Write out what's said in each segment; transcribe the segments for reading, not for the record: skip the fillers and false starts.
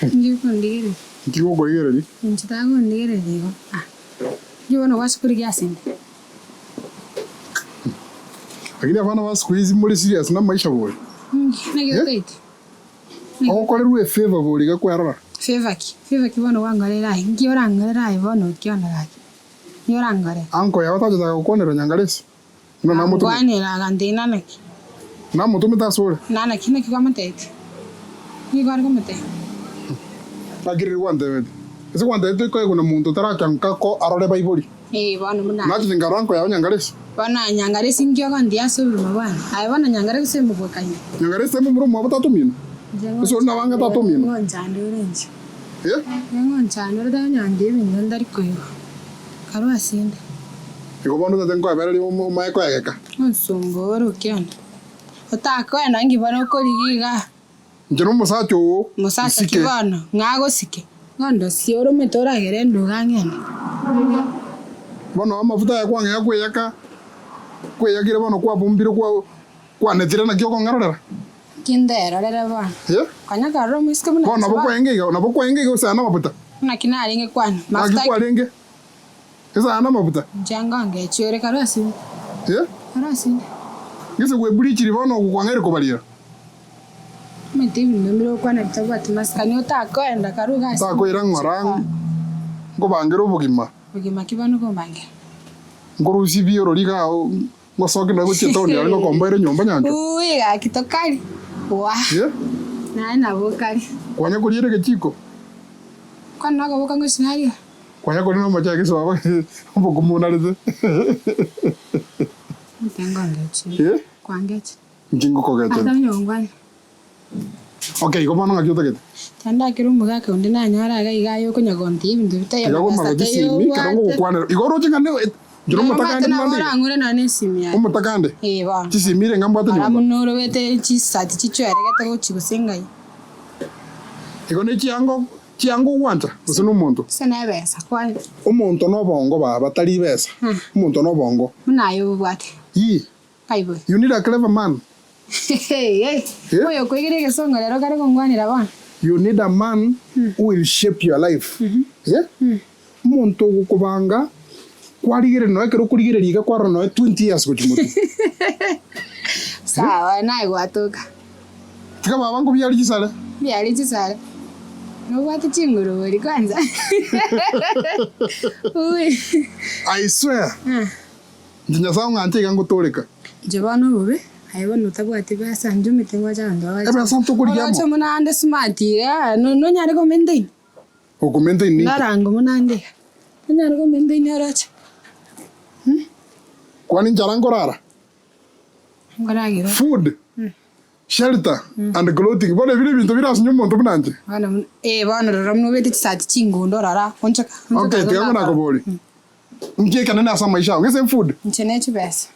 Inki okondigereria? Inki gokorigereria? Inche takondigereria igo. Ah, inki bono gwachia korigia ase inde? Lakini abana ba siku hizi more serious na amaisha bori. Inki? Naki Eh? otaete? Naki? Ogokorerwa efavour bori iga kwerora. Favour ki? Favour ki bono gwankorera aye? Inki orankorere aye bono okiona gaki? Inki orankorere? Uncle yao tachete agokwanera Nyangaresi? Buna namotomete. Ankwanera agantebia Nanaki? Namotomete asore. Nanaki? Naki kwamotebetie? Naki kware komotebia? Naki riria gwantebetie? Ase gwantebetie toikoegwa na monto otaracha nka ko arore baibori. Ee, bono buna aye. Nachete nkarora nko yao Nyangaresi. Bono aye Nyangaresi inki ogontia ase obogima bwane? Aye bono Nyangaresi gose emobwekaine? Nyangaresi tari momura omwabo tata omino? Inche Ase ore nabange tata omino? ng'onchandore ore inche. Eh? Inche ng'onchandore tari ebinto ntari koigwa. Karue ase 'nde. Igo bono tata nkoebereria omaye koegeka. Omosomba ore okianda. Otakoenda nki bono okorigia igaa? Inche nomosacha oo Mosacha ki nsike. bono? Ng'a agosike? Ng'ondosie ore omete oragere enduga ang'ende. Bono amafuta aya kwang'ea kweyaka, kweyakire bono kwabumbire kwa kwanetire naki okong'erorera? Nki nderorere bono? Eh? Konya korora omoiseke buna Bono inche nabo bono. kwaenge iga, nabo kwaenge iga gose aya namafuta? Naki narenge kwana? Naki Mafuta ki? kwarenge? Ase aya namafuta. Inche ngongechi ore karue ase inde. Eh? Karue ase inde. Gese gweburichiri bono ogokwang'aire kobariera. Omanyete ebinto mbire gokwana bitabwati masikani otakoenda karue iga ase inde. Ntakoira ng'ora nkobangere obogima. Bogima ki bono okombangera? Nkorusie ebiorori iga ao ngosoke naye gochia etaoni aria ngokomboere enyomba nyanchwa. Uuii gaki tokari waa. Eh? Naye nabo okari. Kwanya koriera egechiko? Kwani nokoboka ngochia naria? Kwanya koria nomochie egesubaba obokumu onarete. Inche ngongechi. Eh? Kwangechi. Inki ngokogechera? Ase onye ongwana. Okay, igo bono ng'aki otagete? Tandakera omogaka onde nanyore iga iga aye okonya gontebia ebinto bitaiyo Tiga amabesa komara taiyo chisimi ekero obwate. ngogokwanera. Igo oroche ng'a ne inche nomotakande Omanyete buna nabo nde iga? orang'ure nonya na esimi yaye. Omotakande? Ee bono. Chisimi ere ng'a mbwate Ora nyomba? buna orobete chisati chichweregete gochia gose ng'ai. Igo ne chianga Chianga ogwancha, gose nomonto? Gose nebesa kwaye. Omonto nobongo baba, tari besa. Omonto nobongo. Buna aye obobwate. Yii. Kaibwe. You need a clever man. Eh? Oyo okoigeria egesongo rero kare kongwanera bono. You need a man who will shape your life. Eh? Omonto ogokobanga kwarigereria nonya ekero okorigereria iga kwarora nonya 20 years gochia motwe. Sawa naye gwatoka. Tiga baba nkobiarie chisare. Mbiarie chisare. Nobwate chinguru bori kwanza. Ui. I swear. Inche Nyasae ong'anche iga ngotooreka. Inche bono obobe, aye bono otabwati besa, inche omanyete ngocha abanto babache. Ebesa ntokorigia amo. Oroche buna ande smart igaa, nonyare ko maintain? Oko maintain ninki? Ndarange buna ande iga, nonyare ko maintain oroche? Kwani nchara nkorara? Nkoragera. Food, shelter and clothing bono ebi nebinto bire ase omonto buna inche. Bono buna eh bono rora buna obete chisati chingundo rora onchoka onchoka Okay, tiga igo nakoborie, nki ekenene ase amaisha ao? Gese food? Inche ne chibesa.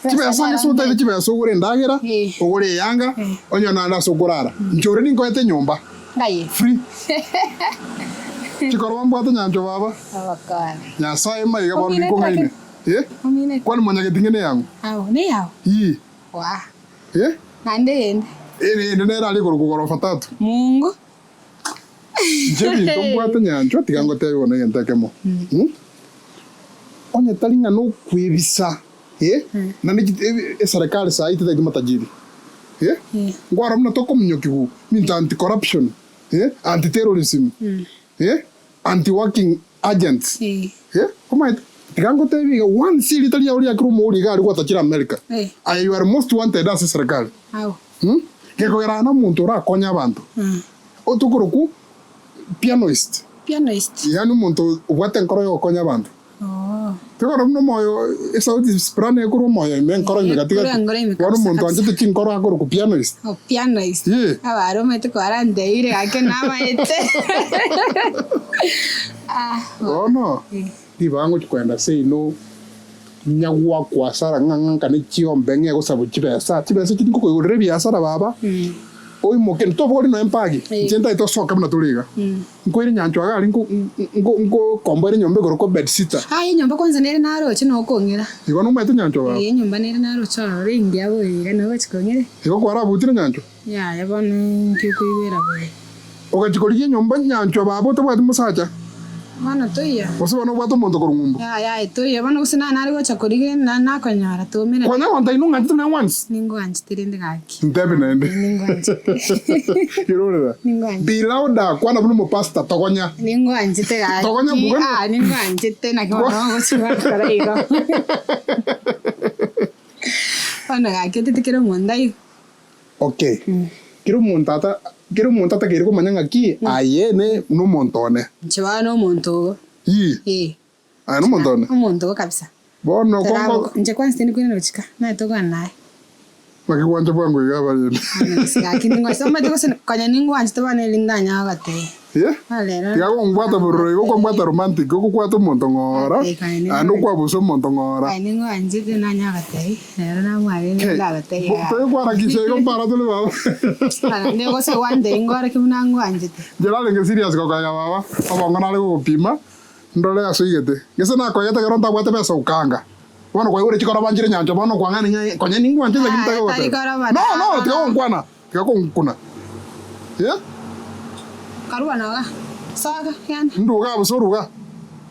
Chibesa gese otaete chibesa ogore endagera, Eh. ogore eyanga, Eh. onyore naende ase okorara. Inche ore ninkoete enyomba Ng'ai? free. Chikoroba mbwate nyanchwa baba. Obokora. Nyasaye maiga bono Ominete ninkong'aine. lakini. Eh? Ominete. Kwani mwanyageti ng'e neyang'o? Ao, neyao? Ii. Waa. Eh? Naende eyende. Eyende nere are igoro kogorofa tatu. Mungu. Inche ebinto mbwate nyanchwa tiga ngotebie bono egento ekemo. Mm? Onye tari ng'a nokwebisa, eh? Naende chi- ebi- eserekari saa hii tetaiti matajiri. Eh? Nkwarora buna tokominyokigwa minto anti corruption, eh? Anti terrorism, eh? Anti working agents. Eh. Eh, omanyete, tiga ngotebie iga, once erieta riao riakire omouri iga aria gwatachire America, Eh. aye you are most wanted ase eserekari. Ao. Hmm? Gekogera aye nomonto orakonye abanto. Mm. Otokorokwa pianoist. Pianoist. Yaani omonto obwate enkoro yogokonya abanto. Oo. Tekoro buna omoyo esauti soprano ekorwa omoyo ime enkoro ime Eh, gati ekorwa gati. enkoro ime Bono kabisa, omonto kabisa. oanchete chinkoro akorokwa pianoist. Oh, pianoist. Yee. Abare omanyete kwaranteire gaki namaete. Ah, Bono Eh. ribaga ngochia kogenda seino nyagwakwa asara ng'a ng'a ne chiombe ng'a egosabwa chibesa, chibesa echi tinkokoigorera ebiasara baba, oimoke ntobori nonya mpagi, Eh. inche ntagete osoke buna tore iga. Nkoire nyanchwa iga aria nko nko nkokomboera enyomba igoro ko bedsitter. Aye enyomba kwanza nere naroche nokong'ira. Igo nomanyete nyanchwa baba? Ee enyomba nere naroche ororo engiya boigo iga nogochi kong'ira. Igo kwarabutire nyanchwa? Yaya bono inki okoigwera bobe. Ogachia korigia enyomba nyanchwa baba otabwati mosacha. Bono toiyo. Gose bono obwate omonto korwa ng'umbu. Yaya aye toiyo bono gose nare nare gocha korigia na nakonyora twaumerane. Konya gonta inwe ng'anchete nonya once. Ningwanchete rende gaki. Ntebi naende. Ningwanchete. Irorera. Ningwanchete. Be louder, kwana buna omopastor, togonya. Ningwanchete gaki. Togonya mbuga. Ah, ningwanchete naki bono ogochia gwakora igo. Bono gaki otete kera omonto aigwe. Okay, kera omonto ata kera omonto atakeire komanya ng'aki aye ne nomonto one. Inche bono nomonto ogo. Ii. Ee. Aye nomonto one? Omonto ogo kabisa. Bono Tara kongo. inche kwanza tindi koirana gochika, naye tokwana naye. Naki gwancha bwango iga abarende. Gaki ningwanchete, omanyete gose konya ningwanchete bono erinde ndanyare goteba. Ye? Bono rero. Tiga gombwata bororo igo okombwata romantic, okokwata omonto ng'ora, naende okwabusa omonto ng'ora. Aye ningwanchete nanyare gotebia, rero namwarire ndagotebia yaya. Toikwarakisha igo mpara tore baba. Naende gose gwantebia ngoreke buna ngwanchete. Inche narenge serious gokoega baba, obongo nare gogopima, ndore ase oigete. Gese nakoegete ekero ntabwate besa gokanga. Bono kwaigure chikoroba nchire nyancha bono kwang'ana ng'a konya ningwanchete lakini Aye, tari ntari koroba No, no, na- tiga gonkwana, tiga konkuna. Eh? Karua noga. Soka, genda. Nduga abwo soruga.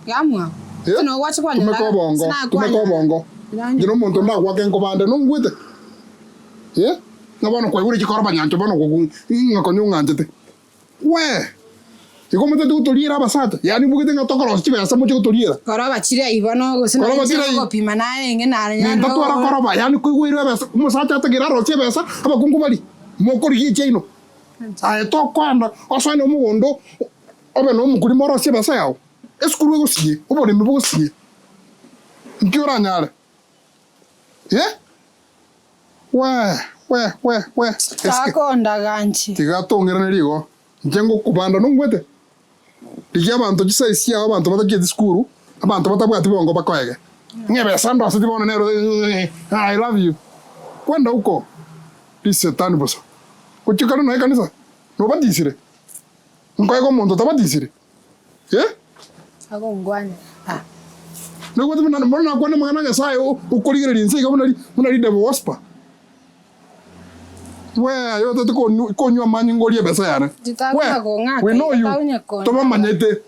Yamwao. Eh? Sina ogwacha kwanyora. Tumeka obongo, Sina tumeka kwanyora. obongo. Inche nomonto ndagoake nkobande nongwete. Eh? Ng'a bono kwaigure chikoroba nyancha bono goku ng'a konya ong'anchete. Wee! Igo omotete gotoriera abasacha, yaani mbugete ng'a tokorosia chibesa moche gotoriera. Koroba chire ai bono gose Koroba nainche chire ai. ngopima narenge nare Nintatwara koroba, yaani koigweirwe ebesa, omosacha atagere arosie ebesa, abakungu baria, mokorigia echiaino. Aye tokoenda osoe omogondo obe na omokurima orosie ebesa yao, esukuru egosinye, oboremi bogosinye, nki oranyare? Eh? Wee! Wee! Wee! Wee! Esike. Takondaganchi. Tiga tong'iranerie igo, inche ngokobanda nongwete. Rigia abanto chisize chiao abanto batachieti sukuru, abanto batabwati bongo bakoege. Ng'a ebesa ndoseti bono nero I love you. Kwenda uko, risetani bosa. Gochia kare nonya ekanisa, nobatisire? Nkoega omonto otabatisire? Eh? Agongwanera. Ah. Naigwete buna bono nakwane amang'ana a Nyasae okorigereria inse iga buna buna ridebe gospa. Wee aye otete konywa konywa amanyinga orie ebesa yane. Titaguna Wee, kong'aka we know iga you. taunya konyaga. Tobamanyete.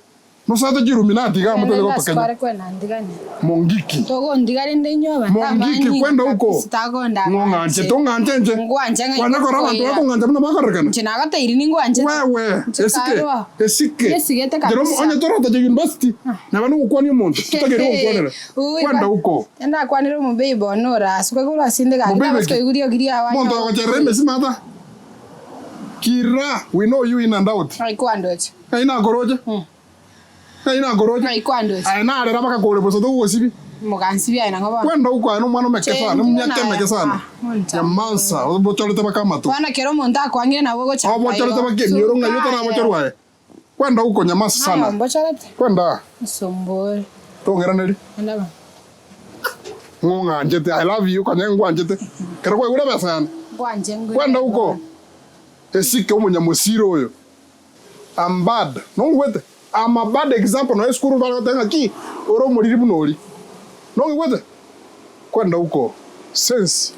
Nosoete chiluminati iga Rende motete gotokenya. ndasware kwenda ndigane. Mongiki. Togondiga rende inwe abanto Mongiki amanyinga kwenda huko. kabisa tagonda Ng'ong'anche amache. tong'anche inche. Ngwanche ng'a Kwanya korora abanto ikokoira. bakong'ancha buna bakorekana. Inche nagateiri ningwanchete. Wewe, Inche esike, karua. esike. Nyesigete Njera kabisa. onye torotacha university, neba nogokwania omonto, totageri gokwanera. Ui, Kwenda ba- huko. Ndakwanire omobebi bono orasukwe korwa ase inde gaki Mobebi nabasike ki? oigwe riogi riao Omonto ogocherera emesima ata. Kira, we know you in and out. Ng'ai kwandoche? Ng'ai nakoroche? Ng'ai nakoroche? Ng'ai kwandoche? Aye narera bakakore bosa togogosibia. Mogansibia aye nang'o bono? Kwenda huko aye nomwana omeke sana, Chengi emiaka buna emeke aya. sana. Ah, moncha. Nyamansa, obochorete baka amato. Bono kera omonto akwangire nabo ogochaka Obochorete igo. baka emioro ng'ai Suka aye. otarabochorwa aye. Kwenda huko nyamasa Naye sana. ombochorete? Kwenda. Nsumbure. Tong'iraneria. Enda ba. Ng'o ng'anchete, I love you, konya ngwanchete. Kero kwaigure ebesa yane. Ngwanche ngwire. Kwenda huko. Esike omonyamosira oyo. I'm bad. Nongigwete? I'm a bad example nonya esukuru bare goteba ng'a ki ore omoriri buna oria. Nongigwete? Kwenda huko. Sense.